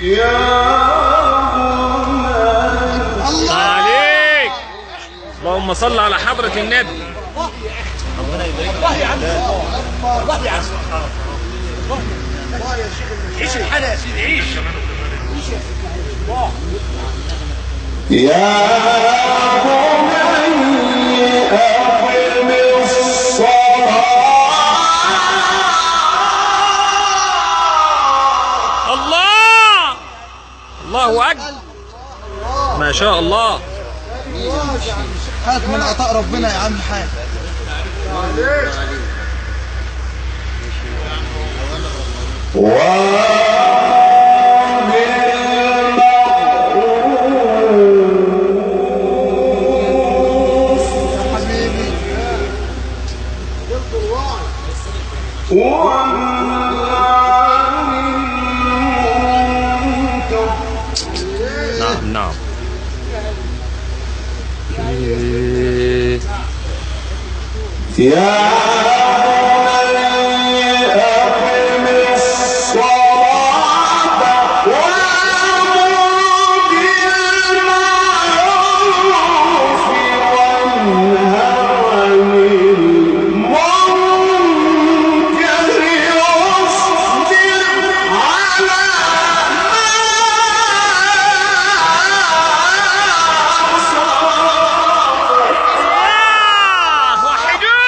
يا بني. الله عليك، اللهم صل على حضرة النبي. الله يا عم، الله يا عم، الله يا شيخ، عيش الحالة يا سيدي، عيش. يا بني أقم الصلاة. الله، الله أكبر، ما شاء الله. هات من عطاء ربنا يا عم حاج. وبالمعروف يا حبيبي وانه عن المنكر. نعم نعم. يا بني أقم الصلاة وأمر بالمعروف وانه عن المنكر واصبر على ما أصابك. الله، وحدوه.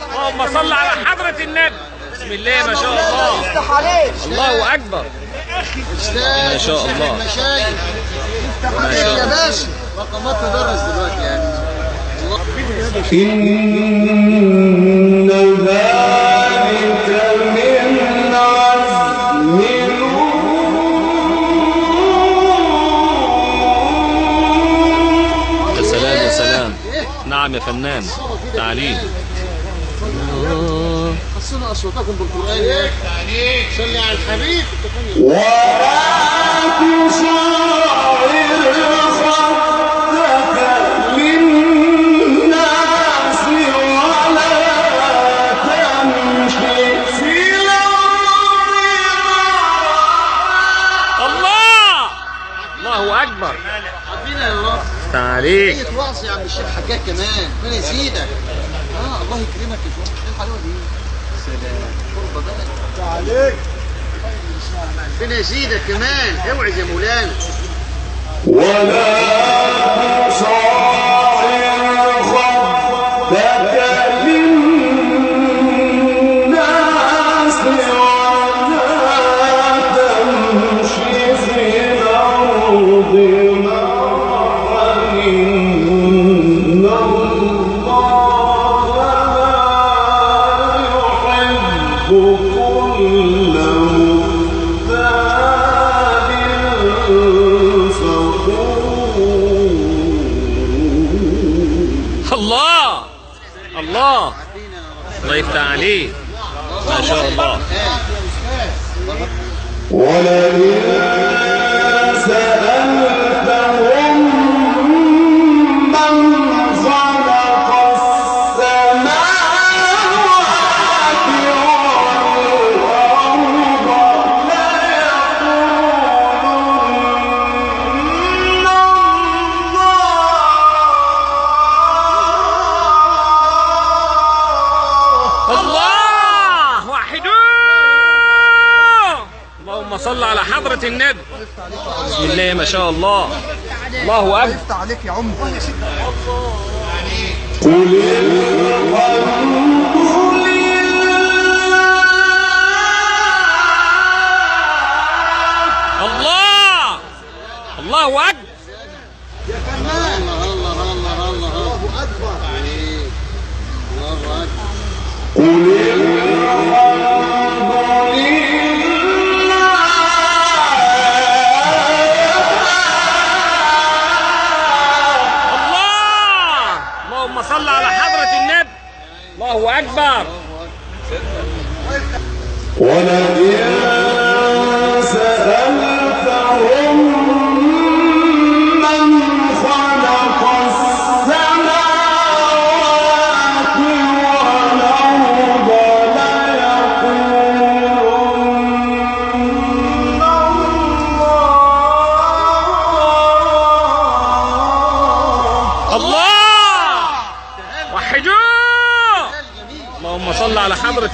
اللهم صل على حضرة النبي. بسم الله ما شاء الله. افتح عليك، الله أكبر، ما شاء الله. مشايخ افتح عليك يا باشا. مقامات تدرس دلوقتي يعني. إن ذلك من عزم الأمور. يا سلام يا سلام. نعم يا فنان، تعليم. حسنوا اصواتكم بالقران يا اخي، صلي على الحبيب. ولا تصعر خدك للناس ولا تمشي في الأرض مرحا. الله، الله أكبر. عافينا يا رب. تعليق. ايه وعظ يا عم الشيخ حجاج كمان، ربنا يزيدك. الله يكرمك يا شيخ، ايه الحلاوه دي؟ سلام، شوربه بلد. عليك. ربنا يزيدك كمان، اوعز يا مولانا. ولا تصعر خدك للناس ولا تمشي في الأرض مرحا إن الله لا يحب كل مختال فخور. الله الله، الله يفتح عليك، ما شاء الله. ولئن سألتهم من خلق السماوات والأرض ليقولن الله. الله، وحدوه. اللهم صل على حضرة النبي. بسم الله ما شاء الله. الله أكبر. افتح عليك يا عم. قل الحمد لله. الله، الله أكبر. الله الله الله الله، الله اكبر عليك، الله اكبر. قل الحمد لله. الله، اللهم صل على حضرة النبي. الله أكبر. ولئن سألتهم من خلق السماوات والأرض ليقولن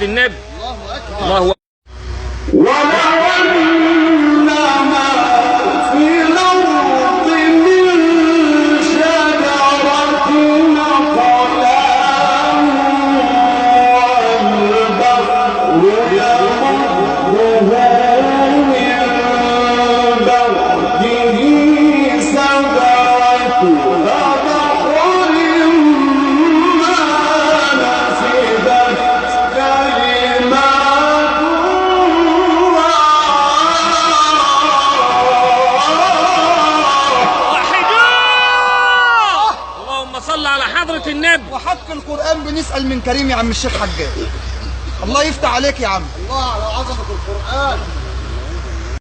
النبي. الله اكبر. الله. ولو أن ما في الأرض من شجرة أقلام والبحر يمده من بعده سبعة أبحر ما نفدت كلمات الله. وحدوه. اللهم صل على حضرة النبي. وحق القرآن بنسأل من كريم يا عم الشيخ حجاج. الله يفتح عليك يا عم. الله على عظمه القران.